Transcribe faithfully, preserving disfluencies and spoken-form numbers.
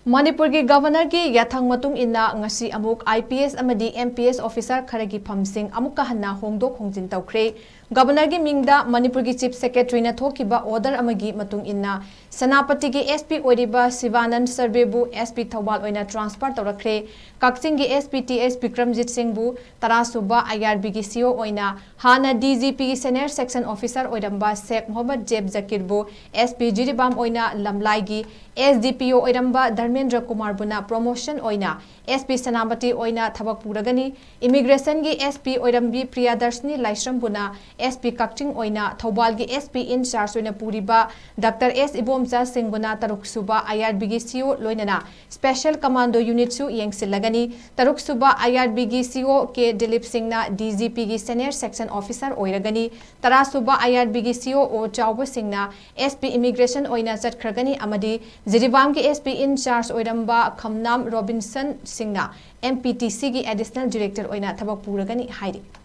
ꯃꯅꯤꯄꯨꯔꯒꯤ ꯒꯕꯔꯅꯔꯒꯤ ꯌꯥꯊꯪ ꯃꯇꯨꯡ ꯏꯟꯅ ꯉꯁꯤ ꯑꯃꯨꯛ IPS ꯑꯃꯗꯤ MPS officer ꯈꯔꯒꯤ ꯐꯝꯁꯤꯡ ꯑꯃꯨꯛꯀ ꯍꯟꯅ ꯍꯣꯡꯗꯣꯛ ꯍꯣꯡꯖꯤꯟ ꯇꯧꯈ꯭ꯔꯦ꯫ ꯒꯕꯔꯅꯔꯒꯤ ꯃꯤꯡꯗ ꯃꯅꯤꯄꯨꯔꯒꯤ Chief Secretaryꯅ ꯊꯣꯛꯈꯤꯕ order ꯑꯃꯒꯤ ꯃꯇꯨꯡ ꯏꯟꯅ ꯁꯦꯅꯥꯄꯇꯤꯒꯤ SP ꯑꯣꯏꯔꯤꯕ ꯁꯤꯕꯥꯅꯟꯗ ꯁꯔꯕꯦꯕꯨ SP ꯊꯧꯕꯥꯜ ꯑꯣꯏꯅ transfer ꯇꯧꯔꯛꯈ꯭ꯔꯦ꯫ ꯀꯛꯆꯤꯡꯒꯤ SP T S Bikramjit ꯁꯤꯡꯕꯨ ꯇꯔꯥꯁꯨꯕ IRBꯒꯤ CO ꯑꯣꯏꯅ, ꯍꯥꯟꯅ DGPꯒꯤ Senior Section Officer ꯑꯣꯏꯔꯝꯕ ꯁꯦꯈ ꯃꯣꯍꯝꯃꯗ ꯖꯦꯕ ꯖꯀꯤꯔꯕꯨ SP ꯖꯤꯔꯤꯕꯥꯝ ꯑꯣꯏꯅ, ꯂꯝꯂꯥꯏꯒꯤ SDPO ꯑꯣꯏꯔꯝꯕ ꯙꯔꯃꯦꯟꯗ꯭ꯔ ꯀꯨꯃꯥꯔꯕꯨꯅ promotion ꯑꯣꯏꯅ SP ꯁꯦꯅꯥꯄꯇꯤ ꯑꯣꯏꯅ ꯊꯕꯛ ꯄꯨꯔꯒꯅꯤ꯫ Immigrationꯒꯤ SP ꯑꯣꯏꯔꯝꯕꯤ ꯄ꯭ꯔꯤꯌꯥꯗꯔꯁꯤꯅꯤ ꯂꯥꯏꯁ꯭ꯔꯝꯕꯨꯅ SP ꯀꯛꯆꯤꯡ ꯑꯣꯏꯅ, ꯊꯧꯕꯥꯜꯒꯤ SP in charge ꯑꯣꯏꯅ ꯄꯨꯔꯤꯕ ꯗꯥꯛꯇꯔ ꯑꯦꯁ ꯏꯕꯣꯝꯆꯥ ꯁꯤꯡꯕꯨꯅ ꯇꯔꯨꯛꯁꯨꯕ IRBꯒꯤ CO ꯂꯣꯏꯅꯅ Special Commando Unitꯁꯨ ꯌꯦꯡꯁꯤꯜꯂꯒꯅꯤ꯫ ꯇꯔꯨꯛꯁꯨꯕ IRBꯒꯤ CO ꯀꯦ ꯗꯤꯂꯤꯞ ꯁꯤꯡꯅ DGPꯒꯤ Senior Section Officer ꯑꯣꯏꯔꯒꯅꯤ꯫ ꯇꯔꯥꯁꯨꯕ IRBꯒꯤ CO ꯑꯣ ꯆꯥꯎꯕ ꯁꯤꯡꯅ SP Immigration ꯑꯣꯏꯅ ꯆꯠꯈ꯭ꯔꯒꯅꯤ ꯑꯃꯗꯤ ꯖꯤꯔꯤꯕꯥꯝꯒꯤ SP in charge ꯑꯣꯏꯔꯝꯕ ꯈꯝꯅꯥꯝ ꯔꯣꯕꯤꯟꯁꯟ ꯁꯤꯡꯅ MPTCꯒꯤ Additional Director ꯑꯣꯏꯅ ꯊꯕꯛ ꯄꯨꯔꯒꯅꯤ ꯍꯥꯏꯔꯤ꯫